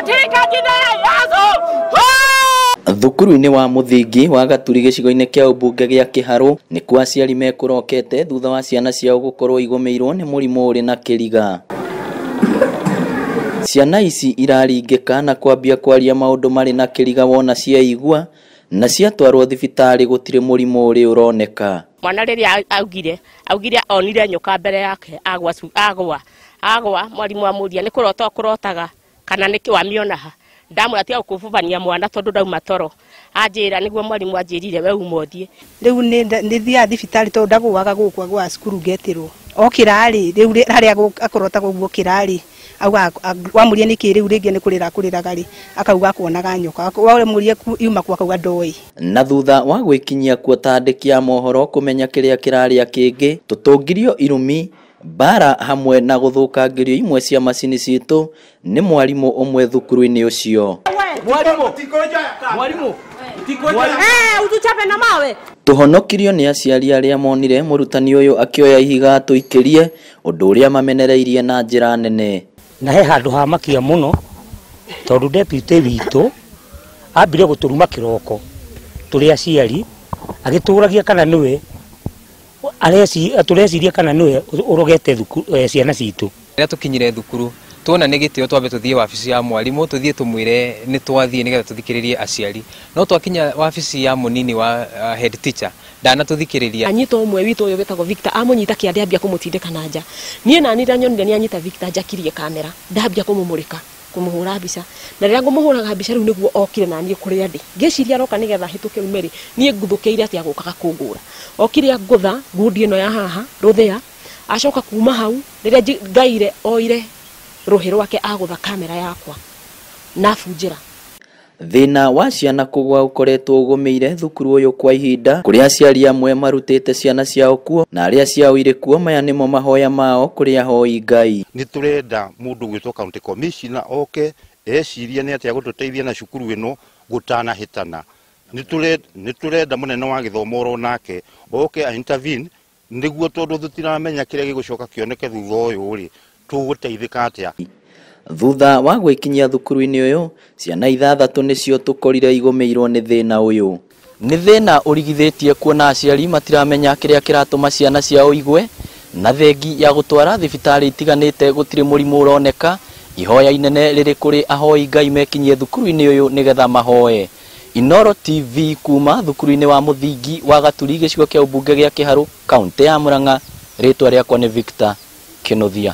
Katika jina la Yesu. Thukuru-inĩ wa mũthingi wa Gaturi gĩcigo-inĩ kĩa ũmbunge gĩa Kĩharũ nĩkuo aciari mekũrokete thutha wa ciana ciao gũkorwo igũmĩirwo nĩ mũrimũ ũrĩ na kĩriga. Ciana ici iraringĩka na kwambia kwaria maũndũ marĩ na kĩriga wona cieigua na ciatwarwo thibitarĩ gũtirĩ mũrimũ ũrĩ ũroneka. Mwana rĩrĩa augire onire nyoka mbere yake agwa agwa agwa mwarimu amũria nĩ kũrota kũrotaga kana nĩkĩ wamĩona ha. Ndamwĩra tiga gũkũbubania mwana tondũ ndauma toro. Anjĩra nĩguo mwarimu anjĩrire we uma ũthiĩ. Rĩu nĩ thiaga thibitarĩ tondũ ndagũaga gũkũ agũaga cukuru ngetĩrwo. Okĩra-rĩ rĩu harĩa akũrotaga ũguo okĩra-rĩ auga wamũria nĩkĩ rĩu rĩngĩ nĩ kũrĩra akũrĩraga rĩ akauga akuonaga nyoka wamũria yuma kũ akauga ndoĩ. Na thutha wa gwĩkinyia kuo ta andĩki a mohoro kũmenya kĩrĩa kĩrarĩa kĩngĩ tũtũngirio irumi mbara hamwe na gũthũkangĩrio imwe cia macini citũ nĩ mwarimũ ũmwe thukuru-inĩ ũcio. Mwarimu. Utuchape na mawe. Tũhonokirio nĩ aciari arĩa monire mũrutani ũyũ akĩoya ihiga atũikĩrie ũndũ ũrĩa mamenereirie na njĩra nene. Na he handũ ha makia mũno tondũ deputy witũ ambire gũtũruma kĩroko tũrĩ aciari agĩtũragia kana nĩwe tũreciria kana nĩwe ũrogete ciana citũ. Rĩrĩa tũkinyire thukuru tuona nĩ gĩtĩo twambe tũthiĩ wabici ya mwarimũ tũthiĩ tũmwĩre nĩ twathiĩ nĩgetha tũthikĩrĩrie aciari, no twakinya wabici ya mũnini wa head teacher ndanatũthikĩrĩria. Anyita ũmwe witũ ũyũ wĩtagwo Victor amũnyita kĩande ambia kũmũtindĩka na nja. Niĩ nani ndanyonire nĩ anyita Victor njakirie kamera ndambia kũmũmũrĩka kũmũhũra mbica, na rĩrĩa ngũmũhũraga mbica rĩu nĩguo okire na niĩ kũrĩa ndĩ ngĩciria aroka nĩgetha hĩtũke rume rĩ niĩ nguthũkĩire atĩ agũkaga kũngũra. Okire angũtha ngundi ĩno ya haha rũthĩa, acoka kuma hau rĩrĩa ngaire oire rũhĩ rwake agũtha kamera yakwa na bunjĩra. Thĩna wa ciana kũgwa ũkoretwo ũgũmĩire thukuru ũyũ kwa ihinda kũrĩa aciari amwe marutĩte ciana ciao kuo na arĩa ciao irĩ kuo maya nĩmo mahoya mao kũrĩ ahoi Ngai. Nĩ tũrenda mũndũ gwĩtwo county commissioner oke ecirie nĩ atĩa gũtũteithia na cukuru ĩno gũtanahĩtana. Nĩ tũrenda mũnene wa gĩthomo oro nake oke a intervene nĩguo tondũ tũtiramenya kĩrĩa gĩgũcoka kĩoneke thutha ũyũ rĩ tũgũteithĩka atĩa. Thutha wa gwĩkinyia thukuru-inĩ ũyũ ciana ithathatũ nĩcio tũkorire igũmĩirwo nĩ thĩna ũyũ. Nĩ thĩna ũrigithĩtie kuona aciari matiramenya kĩrĩa kĩratũma ciana ciao igwe, na thengi ya gũtwara thibitarĩ itiganĩte gũtirĩ mũrimũ ũroneka. Ihoya inene rĩrĩ kũrĩ ahoi Ngai mekinyie thukuru-inĩ ũyũ nĩgetha mahoe. Inooro TV kuma thukuru-inĩ wa mũthingi wa Gaturi gĩcigo kĩa ũmbunge gĩa Kĩharũ kaũntĩ ya Murang'a. Rĩtwa rĩakwa nĩ Victor Kĩnuthia.